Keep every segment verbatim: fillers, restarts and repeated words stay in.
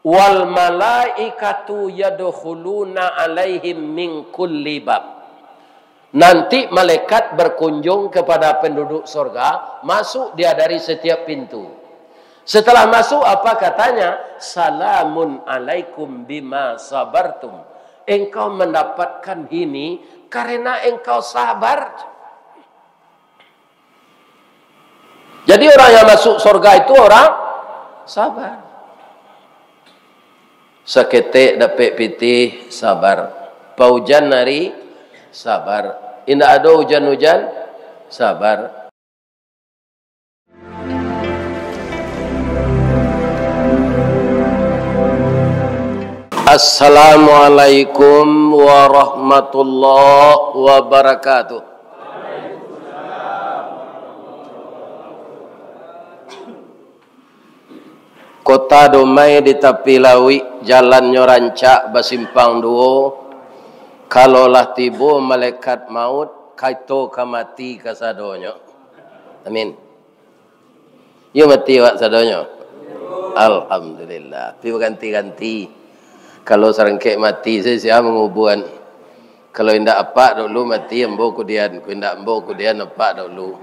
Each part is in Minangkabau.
"Wal malaikatu yadkhuluna alaihim min kulli bab." Nanti malaikat berkunjung kepada penduduk sorga, masuk dia dari setiap pintu. Setelah masuk, apa katanya? "Salamun alaikum bima sabartum." Engkau mendapatkan ini karena engkau sabar. Jadi, orang yang masuk sorga itu orang sabar. Saketek dapek pitih, sabar. Paujan ari, sabar. Indak ado ujan-ujan, sabar. Assalamualaikum warahmatullahi wabarakatuh. Kota Dumai di tapi lauik, jalannyo rancak basimpang duo. Kalau lah tibo malaikat maut, kato ka mati kasadonyo. Amin. Yo mati awak sadonyo. Alhamdulillah. Tapi baganti-ganti. Kalau sarangkek mati, sia-sia mangubuan. Kalau indak apak dulu mati, ambo kudian. Kalau indak ambo kudian, apak dulu.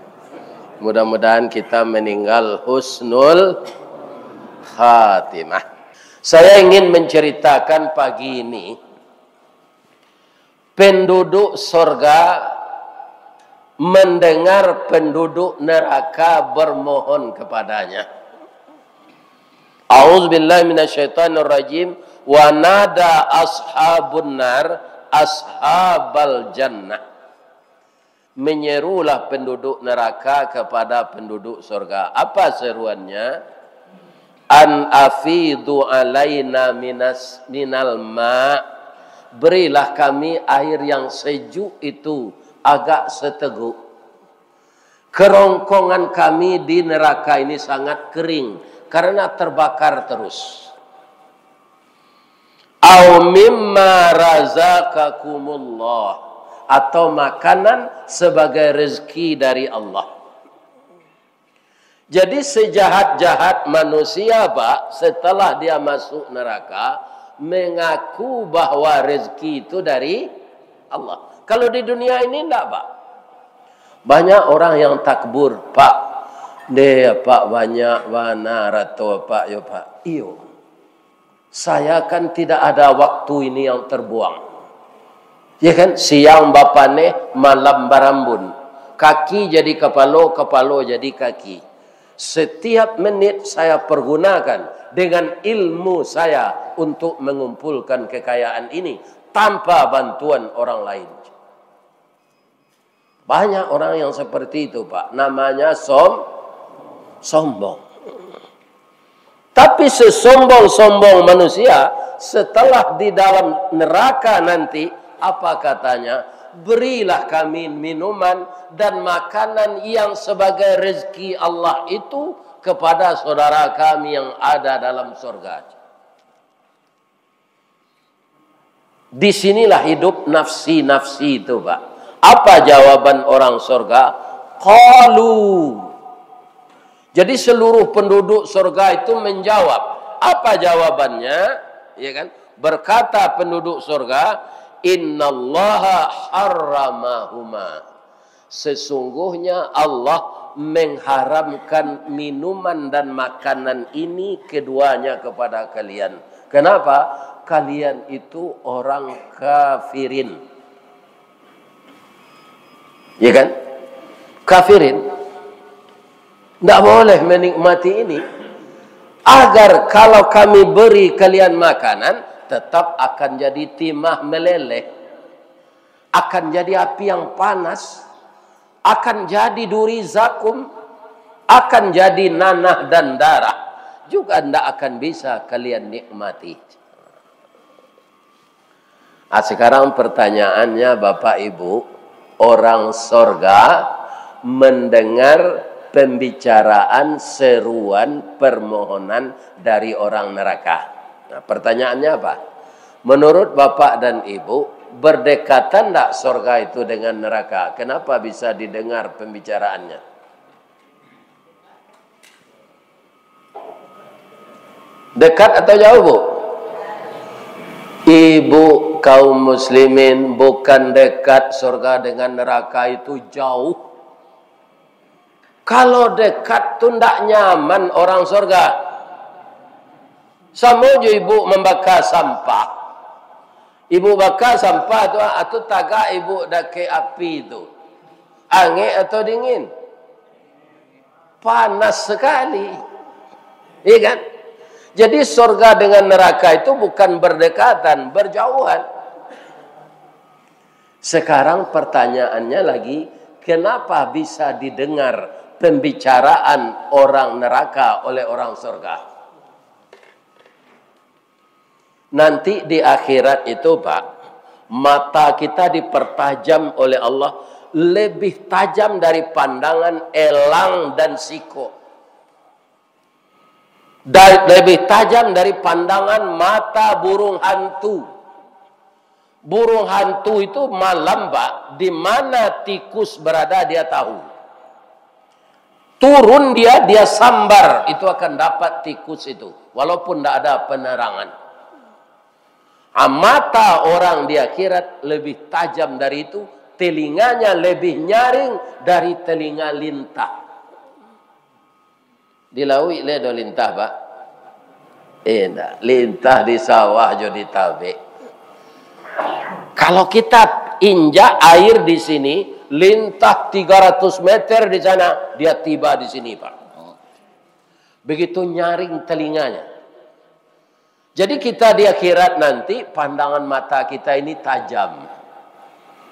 Mudah-mudahan kita meninggal husnul khatimah. Saya ingin menceritakan pagi ini, penduduk sorga mendengar penduduk neraka bermohon kepadanya. A'udzubillahi minasyaitonirrajim. Wa nada ashabun nar ashabal jannah. Menyerulah penduduk neraka kepada penduduk sorga. Apa seruannya? "An afidu alaina minas, minal ma." Berilah kami air yang sejuk itu agak seteguk. Kerongkongan kami di neraka ini sangat kering karena terbakar terus. "Au mimma razaqakumullah," atau makanan sebagai rezeki dari Allah. Jadi, sejahat-jahat manusia, Pak, setelah dia masuk neraka, mengaku bahwa rezeki itu dari Allah. Kalau di dunia ini, ndak, Pak. Banyak orang yang takbur, "Pak, deh, Pak, banyak bana arato, Pak, yo, Pak." Iyo. Saya kan tidak ada waktu ini yang terbuang. Ya kan? Siang bapaneh, malam barambun. Kaki jadi kapalo, kapalo jadi kaki. Setiap menit saya pergunakan dengan ilmu saya untuk mengumpulkan kekayaan ini tanpa bantuan orang lain. Banyak orang yang seperti itu, Pak. Namanya som-, sombong. Tapi sesombong-sombong manusia, setelah di dalam neraka nanti, apa katanya? "Berilah kami minuman dan makanan yang sebagai rezeki Allah itu kepada saudara kami yang ada dalam sorga." Di sinilah hidup nafsi-nafsi itu, Pak. Apa jawaban orang sorga? Qalu. Jadi, seluruh penduduk sorga itu menjawab. Apa jawabannya? Ya kan? Berkata penduduk sorga, "Innallaha harramahuma." Sesungguhnya Allah mengharamkan minuman dan makanan ini keduanya kepada kalian. Kenapa? Kalian itu orang kafirin. Ya kan? Kafirin. Ndak boleh menikmati ini. Agar kalau kami beri kalian makanan, tetap akan jadi timah meleleh. Akan jadi api yang panas, akan jadi duri zakum, akan jadi nanah dan darah, juga ndak akan bisa kalian nikmati. Ah, sekarang pertanyaannya, Bapak Ibu, orang sorga mendengar pembicaraan seruan permohonan dari orang neraka. Nah, pertanyaannya apa? Menurut Bapak dan Ibu, berdekatan ndak sorga itu dengan neraka? Kenapa bisa didengar pembicaraannya? Dekat atau jauh, Bu? Bu, kaum muslimin, bukan dekat surga dengan neraka itu, jauh. Kalau dekat tu ndak nyaman orang surga. Samo jo ibu mambaka sampah. Ibu baka sampah tu, ah, tu tagak ibu dakek api tu. Angek atau dingin? Panas sekali. Iya kan? Jadi surga dengan neraka itu bukan berdekatan, berjauhan. Sekarang pertanyaannya lagi, kenapa bisa didengar pembicaraan orang neraka oleh orang surga? Nanti di akhirat itu, Pak, mata kita dipertajam oleh Allah, lebih tajam dari pandangan elang dan sikok. Dan lebih tajam dari pandangan mata burung hantu. Burung hantu itu malam, Pak, di mana tikus berada dia tahu. Turun dia, dia sambar, itu akan dapat tikus itu, walaupun ndak ada penerangan. Ah, mata orang di akhirat lebih tajam dari itu, telinganya lebih nyaring dari telinga lintah. Di lauik lai ado lintah, Pak? Eh, ndak. Lintah di sawah jo di tabek. Kalau kita injak air di sini, lintah tiga ratus meter di sana, dia tiba di sini, Pak. Begitu nyaring telinganya. Jadi kita di akhirat nanti, pandangan mata kita ini tajam.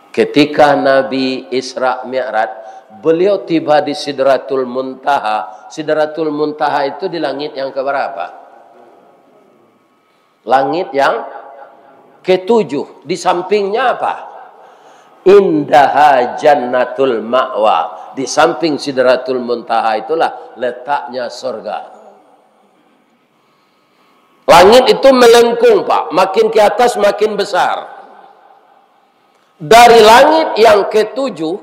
Ketika Nabi Isra Mi'raj, beliau tiba di Sidratul Muntaha. Sidratul Muntaha itu di langit yang keberapa? Langit yang ketujuh. Di sampingnya apa? Indaha Jannatul Ma'wa. Di samping Sidratul Muntaha itulah letaknya surga. Langit itu melengkung, Pak. Makin ke atas, makin besar. Dari langit yang ketujuh,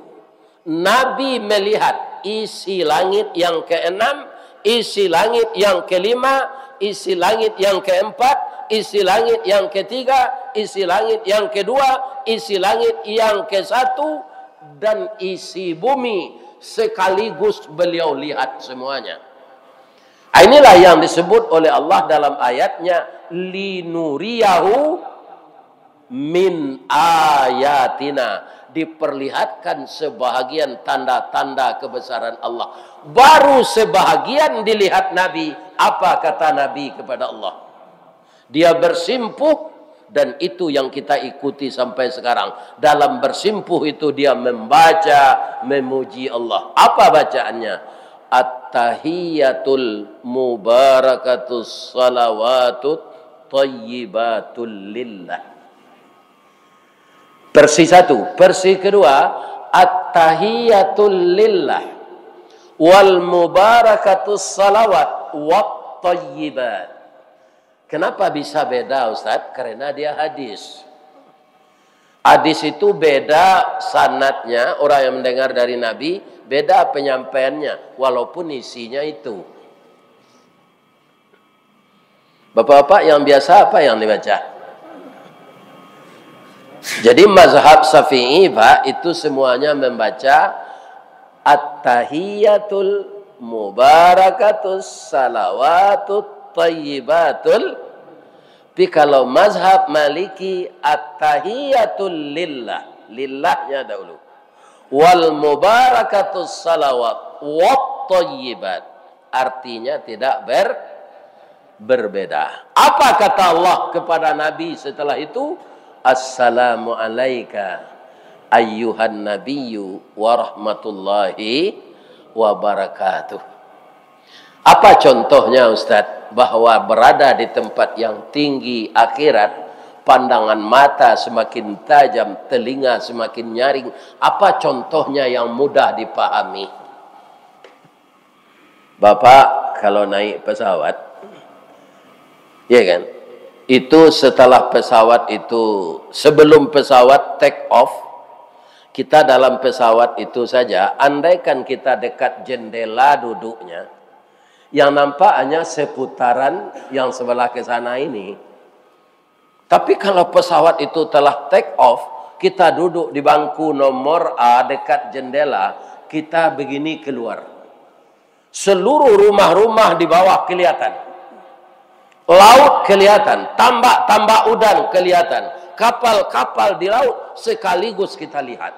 Nabi melihat isi langit yang keenam, isi langit yang kelima, isi langit yang keempat, isi langit yang ketiga, isi langit yang kedua, isi langit yang kesatu, dan isi bumi sekaligus beliau lihat semuanya. Inilah yang disebut oleh Allah dalam ayatnya, "Linuriyahu min ayatina." Diperlihatkan sebahagian tanda-tanda kebesaran Allah. Baru sebahagian dilihat Nabi. Apa kata Nabi kepada Allah? Dia bersimpuh, dan itu yang kita ikuti sampai sekarang. Dalam bersimpuh itu dia membaca, memuji Allah. Apa bacaannya? "At-tahiyatul mubarakatus salawatut thayyibatul lillah." Versi satu. Versi kedua, "At-tahiyatul lillah wal mubarakatus salawat wat thayyibat." Kenapa bisa beda, Ustaz? Karena dia hadis. Hadis itu beda sanadnya, orang yang mendengar dari Nabi, beda penyampaiannya, walaupun isinya itu. Bapak-bapak yang biasa apa yang dibaca? Jadi mazhab Syafi'i, Pak, itu semuanya membaca "At-tahiyatul mubarakatus salawatut thayyibatul." Tapi kalau mazhab Maliki, "At-tahiyatul lillah." Lillahnya dahulu. "Wal mubarakatus salawat wat thayyibat." Artinya tidak ber-, berbeda. Apa kata Allah kepada Nabi setelah itu? "Assalamu alaika ayyuhan nabiyyu wa rahmatullahi wa barakatuh." Apa contohnya, Ustaz, bahwa berada di tempat yang tinggi akhirat, pandangan mata semakin tajam, telinga semakin nyaring? Apa contohnya yang mudah dipahami? Bapak, kalau naik pesawat, ya kan? Itu setelah pesawat itu, sebelum pesawat take off, kita dalam pesawat itu saja, andaikan kita dekat jendela duduknya, yang nampak hanya seputaran yang sebelah ke sana ini. Tapi kalau pesawat itu telah take off, kita duduk di bangku nomor A dekat jendela, kita begini keluar. Seluruh rumah-rumah di bawah kelihatan. Laut kelihatan, tambak-tambak udang kelihatan, kapal-kapal di laut sekaligus kita lihat.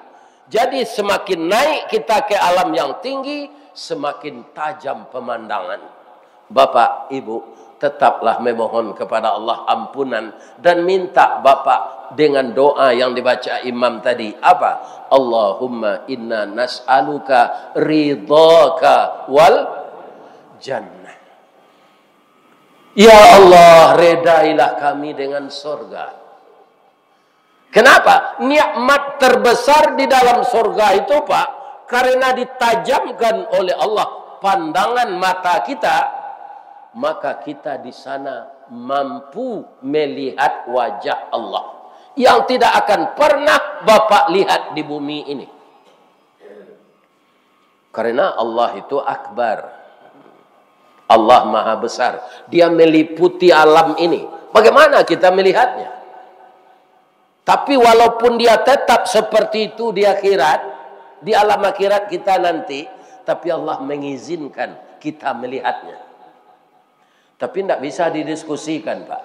Jadi, semakin naik kita ke alam yang tinggi, semakin tajam pemandangan. Bapak, Ibu, tetaplah memohon kepada Allah ampunan dan minta Bapak dengan doa yang dibaca imam tadi. Apa? "Allahumma inna nas'aluka ridhaka wal jannah." Ya Allah, redailah kami dengan sorga. Kenapa? Nikmat terbesar di dalam sorga itu, Pak, karena ditajamkan oleh Allah pandangan mata kita, maka kita di sana mampu melihat wajah Allah yang tidak akan pernah Bapak lihat di bumi ini. Karena Allah itu akbar. Allah maha besar. Dia meliputi alam ini. Bagaimana kita melihatnya? Tapi walaupun dia tetap seperti itu di akhirat, di alam akhirat kita nanti, tapi Allah mengizinkan kita melihatnya. Tapi ndak bisa didiskusikan, Pak.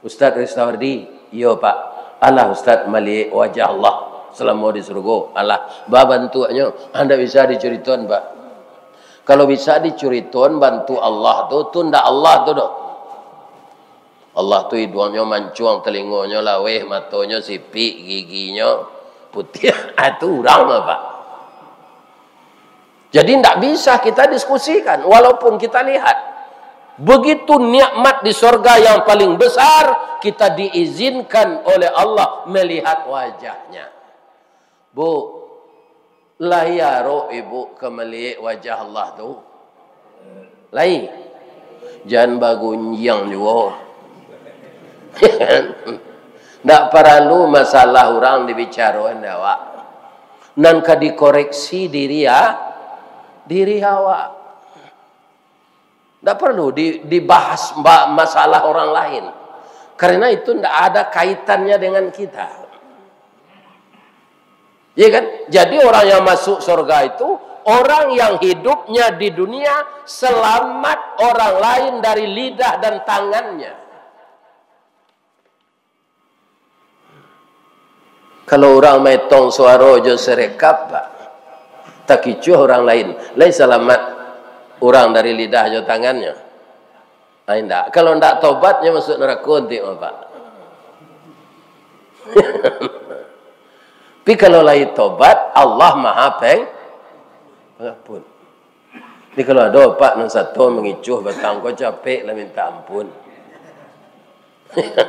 "Ustaz Ristawardi," "Iyo, Pak." "Alah Ustaz maliek wajah Allah selamo di surugo?" "Alah." "Ba bantuaknyo?" "Ah, ndak bisa dicuriton, Pak." Kalau bisa dicuriton bantuak Allah tu, tu ndak Allah tu doh. Allah tu iduangnyo mancuang, telingonyo laweh, matonyo sipik, giginyo putiah. Ah, tu urang, Pak. Jadi, ndak bisa kita diskusikan, walaupun kita lihat. Begitu nikmat di sorga yang paling besar, kita diizinkan oleh Allah melihat wajahnya. Bu, lai arok ibu ka maliek wajah Allah tu? Lai. Jan bagunjiang juo. Ndak paralu masalah urang dibicaroan dek awak. Nan ka dikoreksi diri a-, diri awak. Ndak perlu di-, dibahas ba-, masalah orang lain. Karena itu ndak ada kaitannya dengan kita. Ya kan? Jadi orang yang masuk surga itu orang yang hidupnya di dunia selamat orang lain dari lidah dan tangannya. Kalau urang maetong suaro jo sirekap, Pak, takicuah urang lain, lai salamaik urang dari lidah jo tangannyo? Ai, indak. Kalau indak tobat, nyo masuak narako antiak, Pak. Tapi kalau lai tobat, Allah Maha Peng-, Pengampun. Jadi, kalau ado apak nan sato mangicuah batang ko, capek lah minta ampun.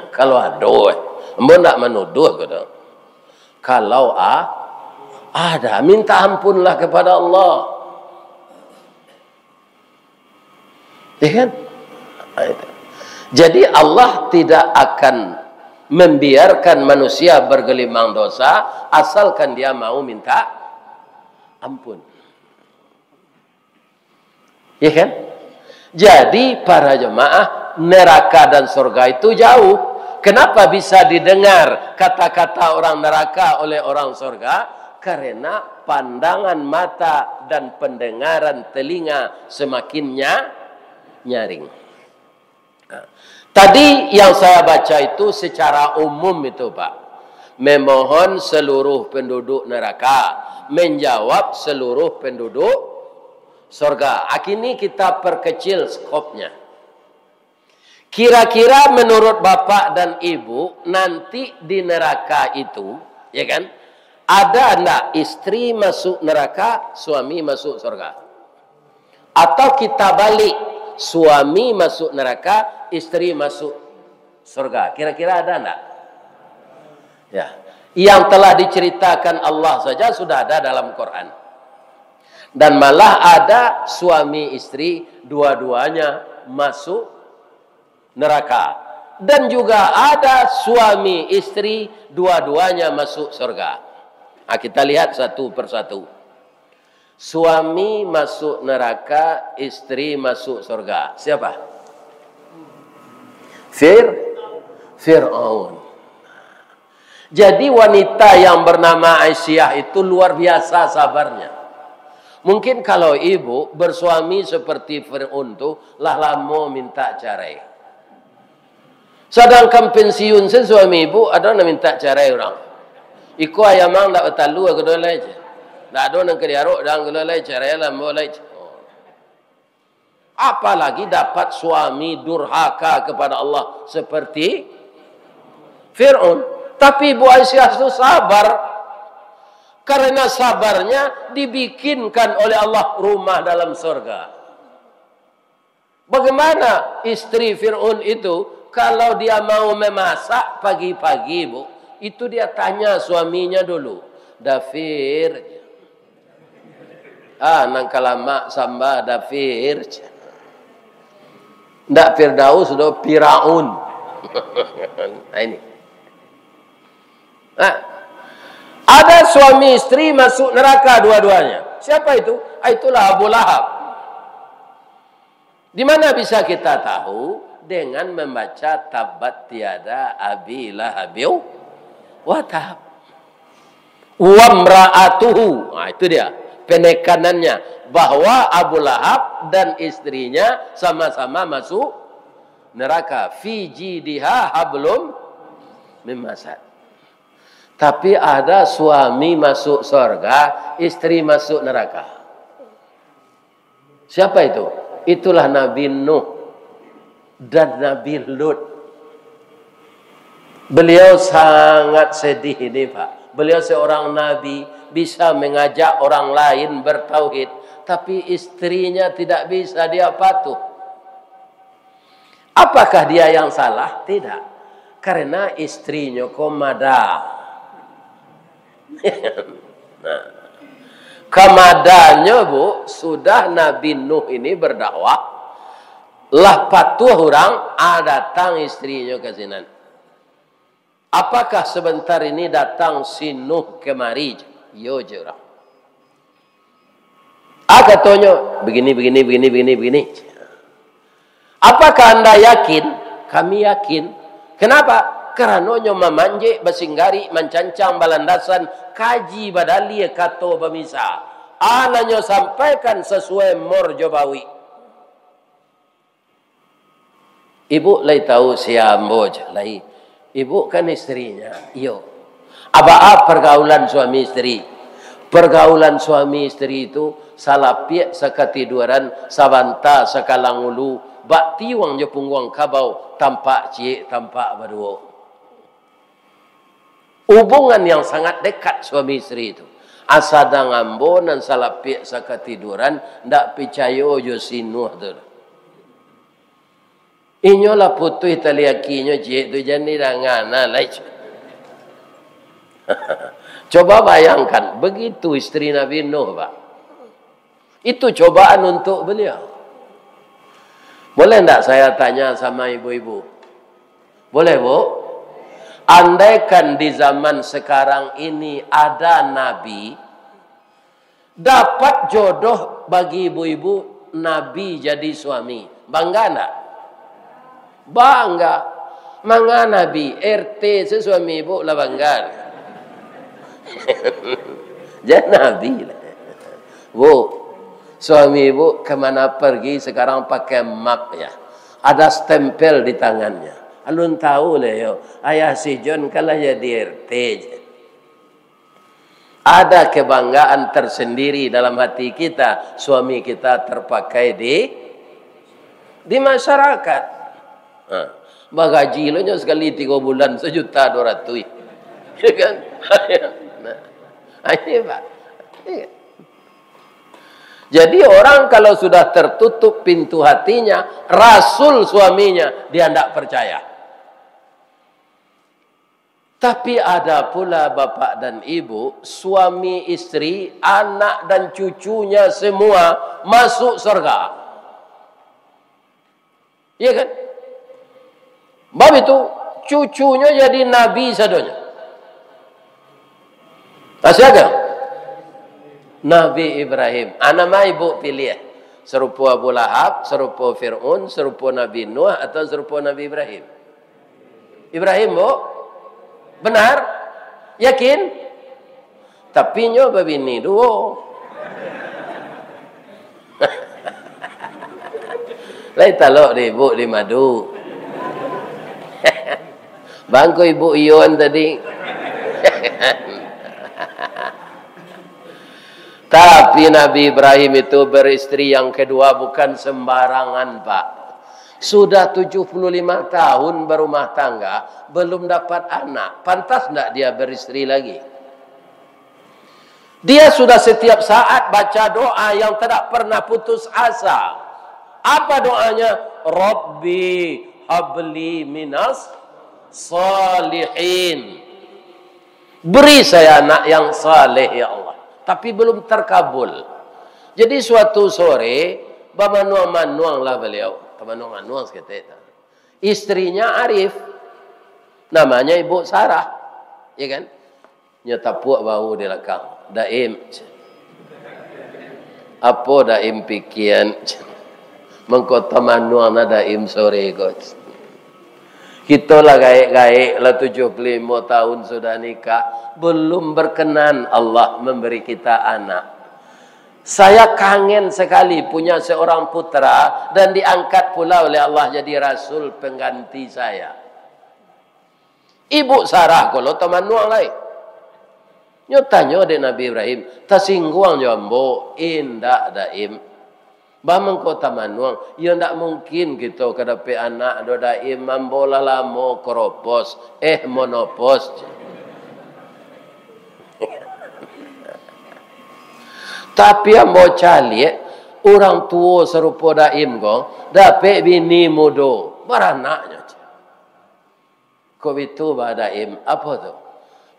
Kalau ado, eh. Ambo ndak manuduah ko doh. Kalau a-, ada, minta ampunlah kepada Allah. Ya kan? Nah, itu. Jadi, Allah tidak akan membiarkan manusia bergelimang dosa asalkan dia mau minta ampun. Ya kan? Jadi, para jemaah, neraka dan surga itu jauh. Kenapa bisa didengar kata-kata orang neraka oleh orang surga? Karena pandangan mata dan pendengaran telinga semakin nya-, nyaring. Nah, tadi yang saya baca itu secara umum itu, Pak. Memohon seluruh penduduk neraka, menjawab seluruh penduduk surga. Ah, kini kita perkecil skopnya. Kira-kira menurut Bapak dan Ibu, nanti di neraka itu, ya kan, ada ndak istri masuk neraka, suami masuk surga? Atau kita balik, suami masuk neraka, istri masuk surga. Kira-kira ada ndak? Ya. Yang telah diceritakan Allah saja sudah ada dalam Quran. Dan malah ada suami istri dua-duanya masuk neraka. Dan juga ada suami istri dua-duanya masuk surga. Ah, kita lihat satu persatu. Suami masuk neraka, istri masuk surga. Siapa? Fir-, Fir'aun. Jadi, wanita yang bernama Aisyah itu luar biasa sabarnya. Mungkin kalau ibu bersuami seperti Fir'aun tu, lah lamo minta carai. Sadangkan pensiun se suami ibu, ado nan minta carai urang. Iko ayam ang ndak batalua, kedo lai je. Ndak ado nan ka diarok, dang, kedo lai, carai lah, ambo lai je. Apalagi dapat suami durhaka kepada Allah seperti Fir'aun. Tapi Ibu Aisyah tu sabar. Karena sabarnya dibikinkan oleh Allah rumah dalam surga. Bagaimana istri Fir'aun itu, kalau dia mau memasak pagi-pagi, Bu, itu dia tanya suaminya dulu, "Dafir." Ah, nan ka lamak samba dafir. Ndak Firdaus doh, Firaun. Nah, ini. Nah, ada suami istri masuk neraka dua-duanya. Siapa itu? Ah, itulah Abu Lahab. Di mana bisa kita tahu? Dengan membaca tabbat yada abi lahabin wa tab. Wamra'atuhu. Nah, itu dia penekanannya, bahwa Abu Lahab dan istrinya sama-sama masuk neraka. Fi jidiha hablum mimmasad. Tapi ada suami masuk surga, istri masuk neraka. Siapa itu? Itulah Nabi Nuh dan Nabi Lut. Beliau sangat sedih ini, Pak. Beliau seorang nabi, bisa mengajak orang lain bertauhid, tapi istrinya tidak bisa, dia patuh. Apakah dia yang salah? Tidak. Karena istrinyo ko mada. Nah, kamadanyo, Bu, sudah Nabi Nuh ini berdakwah, lah patuh urang, ah, datang istrinyo ka sinan. Apakah sebentar ini datang si Nuh kemari? Iyo je urang. Ah, katonyo, begini, begini, begini, begini, begini. Apakah anda yakin? Kami yakin. Kenapa? Karano nyo mamanjek, basinggarik, mancancang, balandasan, kaji, badalia, kato bamisa. Ah, nan nyo sampaikan sasuai mor jo bawik. Ibu lai tahu sia ambo je lai. Ibu kan istrinya, iyo. Abaa pergaulan suami istri? Pergaulan suami istri itu salapiak sakatiduran, sabanta sakalang ulu, bak tiuang jo pungguang kabau, tampak ciek, tampak baduo. Hubungan yang sangat dekat suami istri itu. Asadang ambo nan salapiak sakatiduran, ndak picayo jo si Nuh tu. Inyo lah putuih tali akinyo, ciek tu, jan didangakan lai. Coba bayangkan, begitu istri Nabi Nuh, Pak. Itu cobaan untuk beliau. Boleh ndak saya tanya sama ibu-ibu? Boleh, Bu? Andaikan di zaman sekarang ini ada nabi, dapat jodoh bagi ibu-ibu, nabi jadi suami, bangga ndak? Bangga. Manga nabi, R T se suami ibu lah bangga. Jan nabi lah. Bu, suami ibu kemana pergi sekarang pakai map ya. Ada stempel di tangannya. Alun tahu lah yo, ayah si John kan lah jadi R T je. Ada kebanggaan tersendiri dalam hati kita, suami kita terpakai di, di masyarakat. Ha. Bagaji lo nyo sekali tigo bulan, sejuta dua ratus. Ya kan? Nah, ini, Pak. Iya. Jadi, orang kalau sudah tertutup pintu hatinya, rasul suaminya, dia ndak percaya. Tapi ada pula bapak dan ibu, suami istri, anak dan cucunya semua masuk surga. Iya kan? Bab itu, cucunyo jadi nabi sadonyo. Nah, siapa? Nabi Ibrahim. Anak ma ibu pilih? Serupo Abu Lahab, serupo Fir'aun, serupo Nabi Nuh, atau serupo Nabi Ibrahim? Ibrahim, Bu? Benar? Yakin? Tapi nyo babini duo. Lai talok di ibu di madu. Bangko ibu iyon tadi. Tapi Nabi Ibrahim itu beristri yang kedua bukan sembarangan, Pak. Sudah tujuh puluh lima tahun berumah tangga, belum dapat anak. Pantas ndak dia beristri lagi? Dia sudah setiap saat baca doa yang tidak pernah putus asa. Apa doanya? "Rabbi habli minas salihin." Beri saya anak yang saleh, ya Allah. Tapi belum terkabul. Jadi suatu sore, bamanuang-manuanglah beliau. Tamanuang-manuang saketek. Istrinya Arif, namanya Ibu Sarah. Ya kan? Nyo tapuak bahu di lakang. "Daim, apo Daim pikian? Mangko tamanuang na Daim sore ko." Kito lah gaek-gaek, lah tujuh puluh limo tahun sudah nikah, belum berkenan Allah memberi kita anak. Saya kangen sekali punya seorang putra dan diangkat pula oleh Allah jadi rasul pengganti saya. Ibu Sarah ko lo tamanuang lai. Nyo tanyo dek Nabi Ibrahim, "Tasingguang jo ambo?" "Indak, Daim." "Baa mangko tamanuang?" "Iyo ndak mungkin kito ka dapek anak doh, Daim. Ambo lah lamo koropos, eh, monopos." "Tapi ambo caliak, urang tuo sarupo Daim ko, dapek bini mudo, baranaknyo." "Kok bitu, Bah Daim, apo tu?"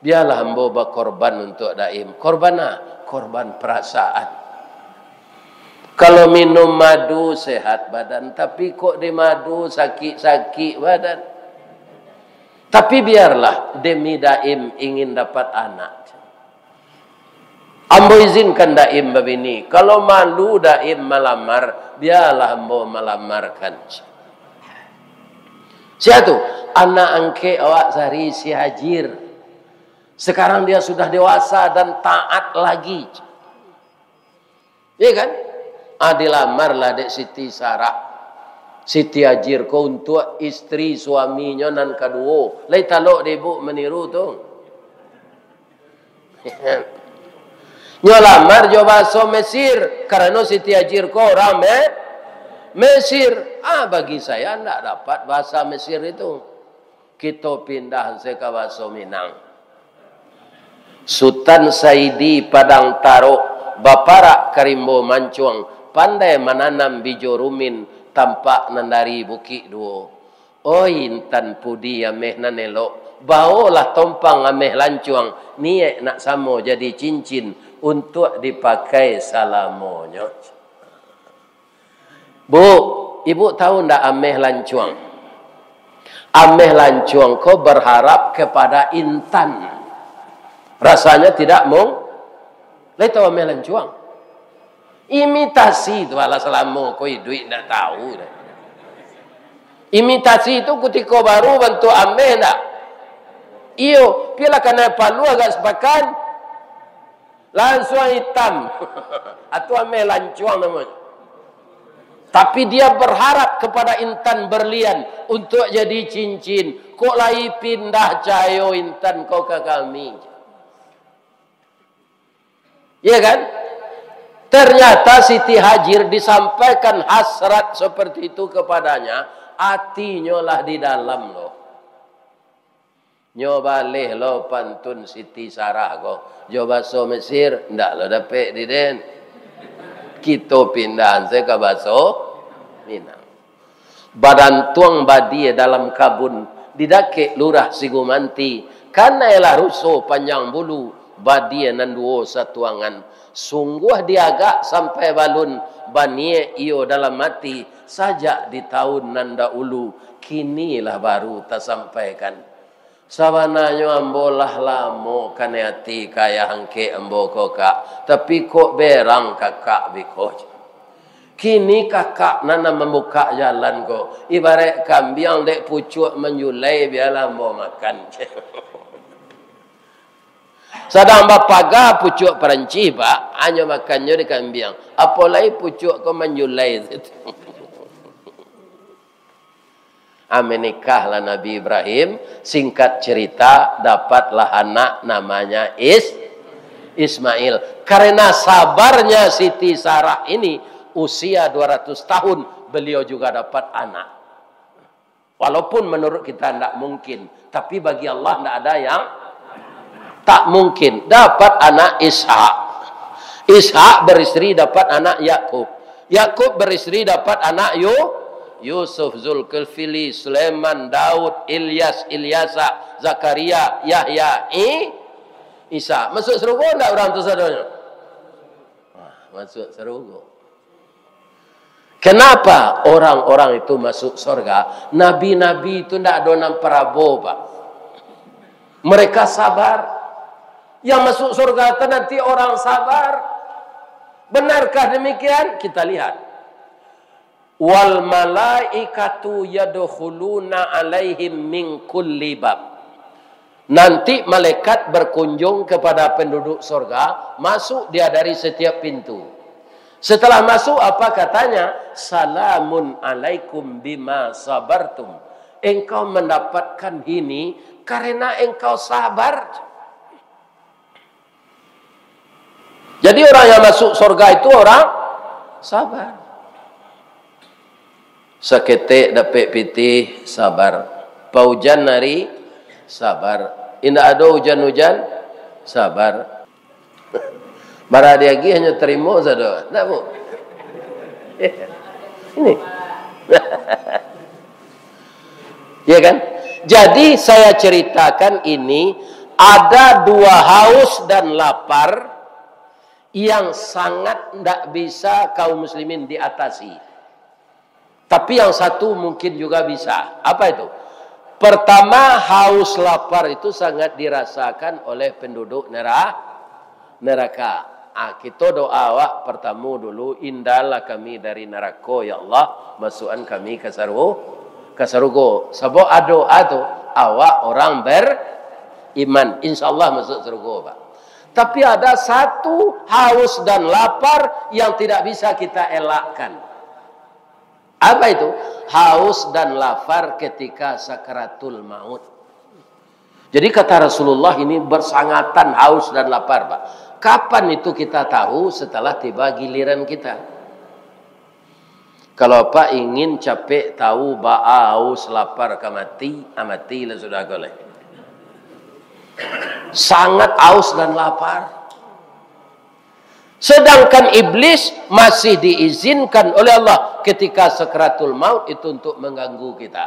"Bialah ambo bakorban untuak Daim." "Korban a?" "Korban parasaan. Kalau minum madu sehat badan, tapi kok di madu sakik-sakik badan. Tapi biarlah, demi Daim ingin dapat anak." "Ambo izinkan Daim babini. Kalau malu Daim malamar, bialah ambo malamarkan." Sia tu? Anak angkek awak sari, si Hajir. Sekarang dia sudah dewasa dan taat lagi. Iya kan? Ah, dilamarlah dek Siti Sarah, Siti Hajir ko untuak istri suaminyo nan kaduo. Lai talok dek ibu maniru tu. Nyo lamar jo bahaso Mesir, karano Siti Hajir ko urang Me-, Mesir. Ah, bagi saya ndak dapat bahasa Mesir itu. Kito pindah se ka bahaso Minang. Sutan Saidi Padang Tarok, baparak ka rimbo mancuang, pandai mananam bijo rumin, tampak nan dari Bukik Duo. Oi, intan pudi ameh nan elok, baolah tompang ameh lancuang, niaik nak samo jadi cincin, untuak dipakai salamonyo. Bu, ibu tahu ndak ameh lancuang? Ameh lancuang ko berharap kepada intan. Rasanya tidak mung-, lai tahu ameh lancuang? Imitasi tu, alah, salamo ko iduik ndak tahu dah. Imitasi tu kutiko baru bantuak ameh ndak? Iyo, pilah kanai palu agak sapakan, lansuang itam. Atu ameh lancuang namonyo. Tapi dia berharap kepada intan berlian untuk jadi cincin. Kok lai pindah cahayo intan ko ka kami? Iya kan? Ternyata Siti Hajir disampaikan hasrat seperti itu kepadanya, atinyo lah di dalam lo. Nyo baleh lo pantun Siti Sarah ko. Jo baso Mesir, ndak lo dapek di den. Kito pindahan se ka baso Minang. Badantuang badie dalam kabun, di dakek Lurah Sigumanti, kanailah ruso panjang bulu, badie nan duo satuangan. Sungguah diagak sampai balun, baniek iyo dalam ati, sajak di taun nan daulu, kinilah baru tasampaikan. Sabananyo ambo lah lamo kanai ati ka ayah angkek ambo ko, Kak, tapi kok berang kakak biko. Kini kakak nan, nan mambukak jalan ko, ibaraik kambiang dek pucuak manjulai, bialah ambo makan. Sadang bapaga pucuak Parancis, Pak, hanyo makannyo di kambiang. Apo lai pucuak ko manjulai. Ah, menikahlah Nabi Ibrahim, singkat cerita, dapatlah anak namanya Is-, Ismail. Karena sabarnya Siti Sarah ini, usia dua ratus tahun, beliau juga dapat anak. Walaupun menurut kita ndak mungkin, tapi bagi Allah ndak ada yang tak mungkin. Dapat anak Ishak. Ishak beristri dapat anak Yakub. Yakub beristri dapat anak Yu-, Yusuf, Zulkifli, Sulaiman, Daud, Ilyas, Ilyasa, Zakaria, Yahya, I-, Isa. Masuk surga ndak urang tu sadonyo? Wah, masuk surga. Kenapa orang-orang itu masuk surga? Nabi-nabi itu ndak ado nan parabo, Pak. Mereka sabar. Yang masuk surga itu nanti orang sabar. Benarkah demikian? Kita lihat. "Wal malaikatu yadkhuluna alaihim min kulli bab." Nanti malaikat berkunjung kepada penduduk surga, masuk dia dari setiap pintu. Setelah masuk, apa katanya? "Salamun alaikum bima sabartum." Engkau mendapatkan ini karena engkau sabar. Jadi, orang yang masuk surga itu orang sabar. Saketek dapek pitih, sabar. Paujan ari, sabar. Indak ado ujan-ujan, sabar. Bara diagiah hanyo tarimo sado. Ndak, Bu? Ini. Ya kan? Jadi, saya ceritakan ini, ada dua haus dan lapar yang sangat ndak bisa kaum muslimin diatasi. Tapi yang satu mungkin juga bisa. Apa itu? Pertama, haus lapar itu sangat dirasakan oleh penduduk nera-, neraka. Ah, kito doa awak pertamo dulu, "Indalah kami dari narako, ya Allah, masukan kami ka saru-, ka sarugo." Sabab doa tu, awak orang beriman, insya Allah masuk sarugo, Pak. Tapi ada satu haus dan lapar yang tidak bisa kita elakkan. Apa itu? Haus dan lapar ketika sakaratul maut. Jadi, kata Rasulullah, ini bersangatan haus dan lapar, Pak. Kapan itu kita tahu? Setelah tiba giliran kita. Kalau Apak ingin capek tahu baa haus lapar ka mati, ah, matilah sudah ko lai. Sangat haus dan lapar. Sedangkan iblis masih diizinkan oleh Allah ketika sakaratul maut itu untuk mengganggu kita.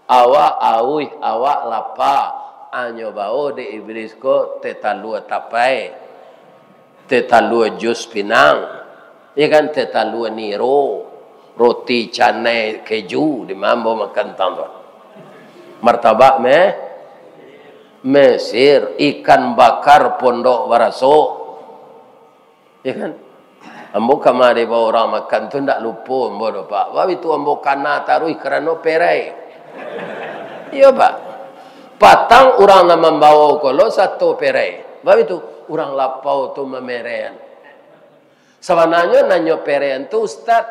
Awak auih, awak lapa, anyo bao dek iblis ko teh talua tapai, teh talua jus pinang, ya kan, teh talua niro, roti canai keju, di ma ambo makan tantang tu. Martabak me-, Mesir, ikan bakar pondok baraso. Ya kan? Ambo kamari bao urang makan tu ndak lupo ambo doh, Pak. Baitu ambo kana taruih karano perai. Iyo, Pak. Patang urang nan mambao ko lo sato perai. Baitu urang lapau tu mameraian. Sabananyo nan nyo peraian tu ustad.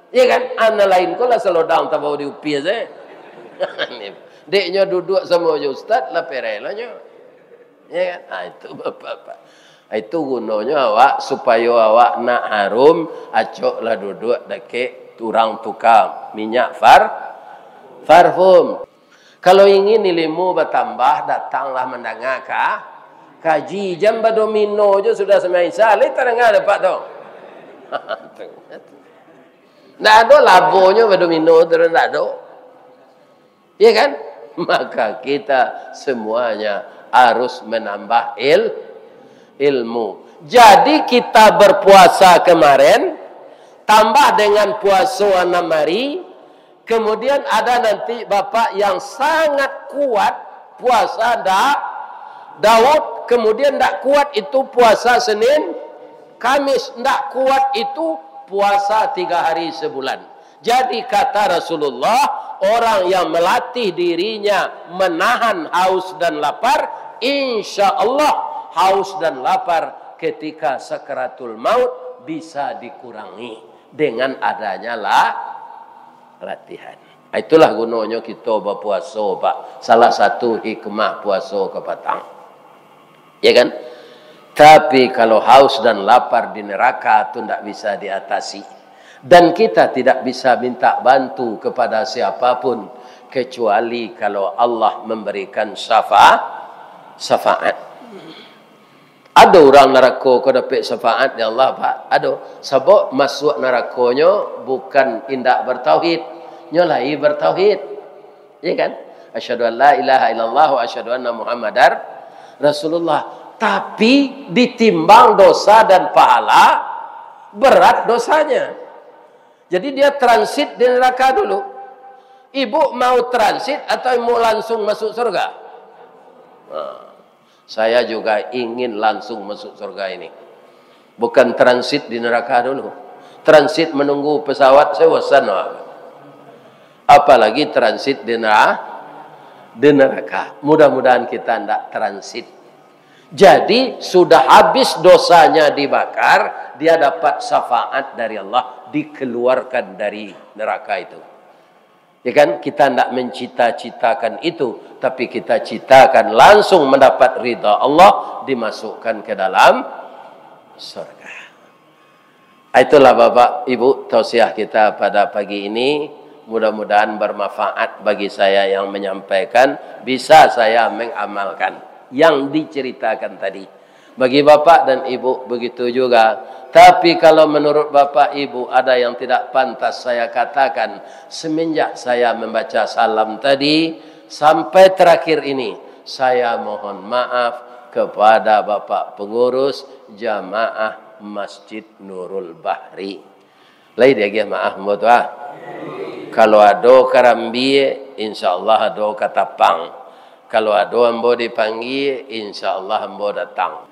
Ya kan? Ah, nan lain ko lah salodang tabao di upia sajo. Dek nyo duduak samo jo ustad, lah perai lah nyo. Ya kan? Ah, itu bapak-bapak. Itu gunonyo awak, supayo awak nak harum, acoklah duduak dakek urang tukang minyak far-, parfum. Kalau ingin ilimu batambah, datanglah mandanga ka-, kaji. Jan badomino jo sudah sumbayang Isya, lai tadanga dek Apak tu. Ndak ado labonyo badomino tu, ndak ado. Ya kan? Maka kita semuanya harus menambah il-, ilmu. Jadi kita berpuasa kemarin, tambah dengan puasa anam hari, kemudian ada nanti bapak yang sangat kuat puasa Da-, Daud, kemudian ndak kuat itu puasa Senin, Kamis, ndak kuat itu Puasa tiga hari sebulan. Jadi, kata Rasulullah, orang yang melatih dirinya menahan haus dan lapar, insya Allah haus dan lapar ketika sakaratul maut bisa dikurangi dengan adanya la-, latihan. Itulah gunonyo kito bapuaso, Pak. Salah satu hikmah puaso kapatang. Ya kan? Tapi kalau haus dan lapar di neraka tu ndak bisa diatasi. Dan kita tidak bisa minta bantu kepada siapapun kecuali kalau Allah memberikan syafa-, syafaat. Ado urang narako ko dapek syafaat di Allah, Pak? Ado. Sabab masuak narakonyo bukan indak bertauhid, nyo lai bertauhid. Ya kan? Asyhadu an la ilaha illallah wa asyhadu anna Muhammadar Rasulullah. Tapi ditimbang dosa dan pahala, berat dosanya. Jadi dia transit di neraka dulu. Ibu mau transit atau mau langsung masuk surga? Nah, saya juga ingin langsung masuk surga ini. Bukan transit di neraka dulu. Transit menunggu pesawat, saya bosan, Pak. Apalagi transit di nera-, di neraka. Mudah-mudahan kita ndak transit. Jadi, sudah habis dosanya dibakar, dia dapat syafaat dari Allah, dikeluarkan dari neraka itu. Ya kan? Kita ndak mencita-citakan itu, tapi kita citakan langsung mendapat ridha Allah, dimasukkan ke dalam surga. Itulah, Bapak, Ibu, tausiah kita pada pagi ini. Mudah-mudahan bermanfaat bagi saya yang menyampaikan, bisa saya mengamalkan yang diceritakan tadi. Bagi Bapak dan Ibu, begitu juga. Tapi kalau menurut Bapak Ibu ada yang tidak pantas saya katakan, semenjak saya membaca salam tadi sampai terakhir ini, saya mohon maaf kepada Bapak pengurus jamaah Masjid Nurul Bahri. Lai diagiah maaf ambo tu, ah. Kalau ado karambia, insya Allah ado katapang. Kalau ado ambo dipanggia, insya Allah ambo datang.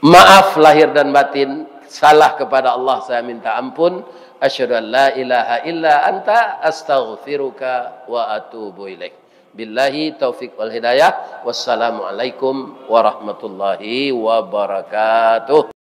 Maaf lahir dan batin, salah kepada Allah saya minta ampun. Asyhadu an la ilaha illa anta, astaghfiruka wa atubu ilaik. Billahi taufik wal hidayah. Wassalamualaikum warahmatullahi wabarakatuh.